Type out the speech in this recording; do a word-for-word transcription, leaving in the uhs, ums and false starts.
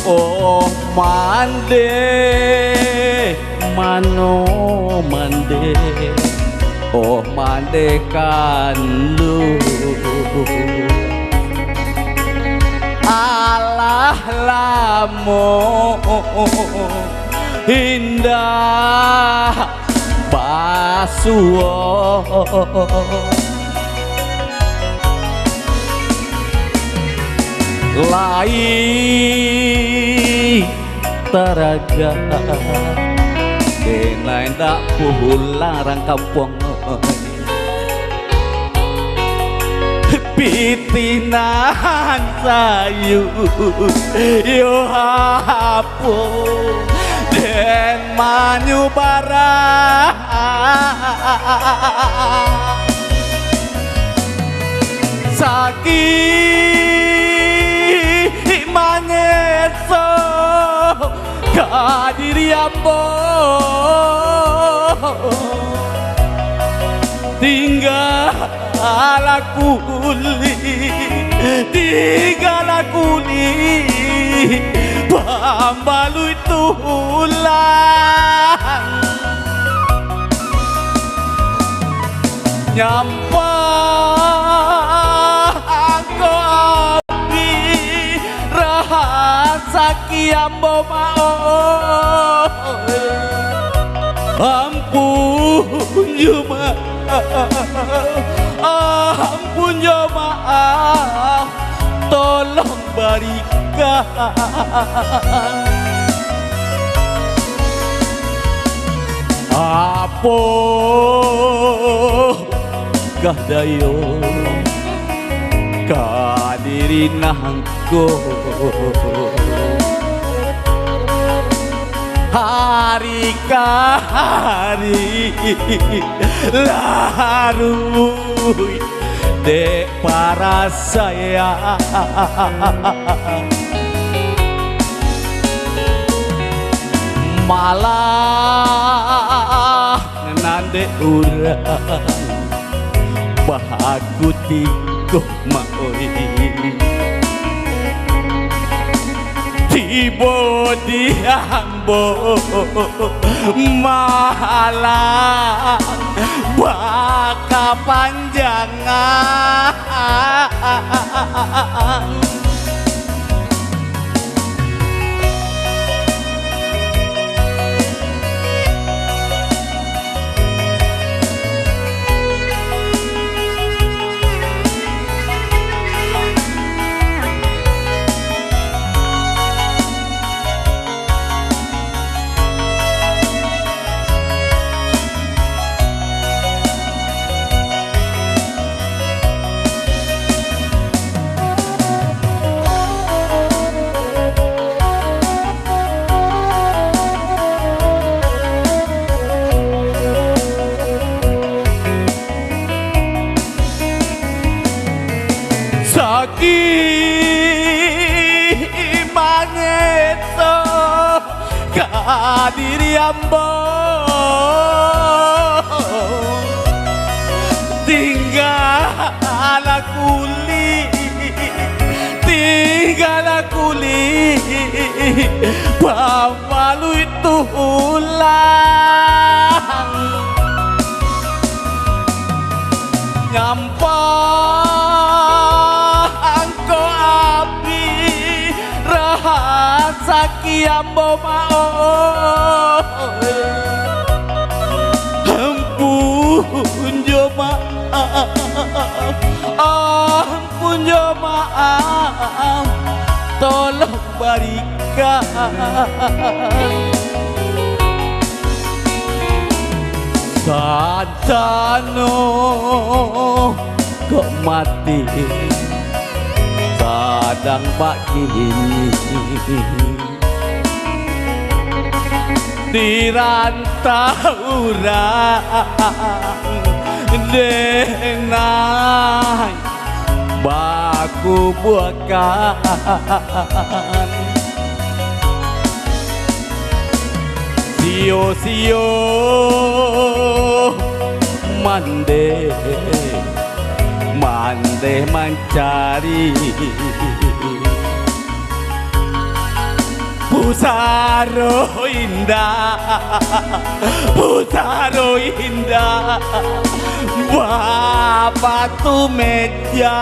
Oh mandeh, mano mandeh, oh mandeh kanduang. Alah lamo indak basuo. Lai taragak, dek nan indak pulang rang kampuang. Pitih nan sayu, yo apo, den manyubarah. Sakik mangeso ka diri ambo. Tinggalah kulik, tinggalah kulik pambaluik tulang. Nyampang ko abih rasaki ambo, Mak, oi. Ampun jo, Mak. Ampun jo, Mak. Tolong barikan. Apo kah dayo ka diri nangko. Hari ka hari laruih dek parasaian. Malah nan dek urang baku tinggoh, Mak, oi. Tibo di ambo malah bakapanjangan. Sakik mangeso ka diri ambo. Tinggalah kulik, tinggalah kulik pambaluik tulang. Nyampang ko abih rasaki ambo, Mak, oi. Ampun jo, Mak. Ampun jo, Mak. Tolong barikan. Santano kok mati sadang bakini, dirantau urang denai bakubuakan. Sio-sio mandeh, mandeh mancari. Pusaro indak, pusaro indak, bapatu meja.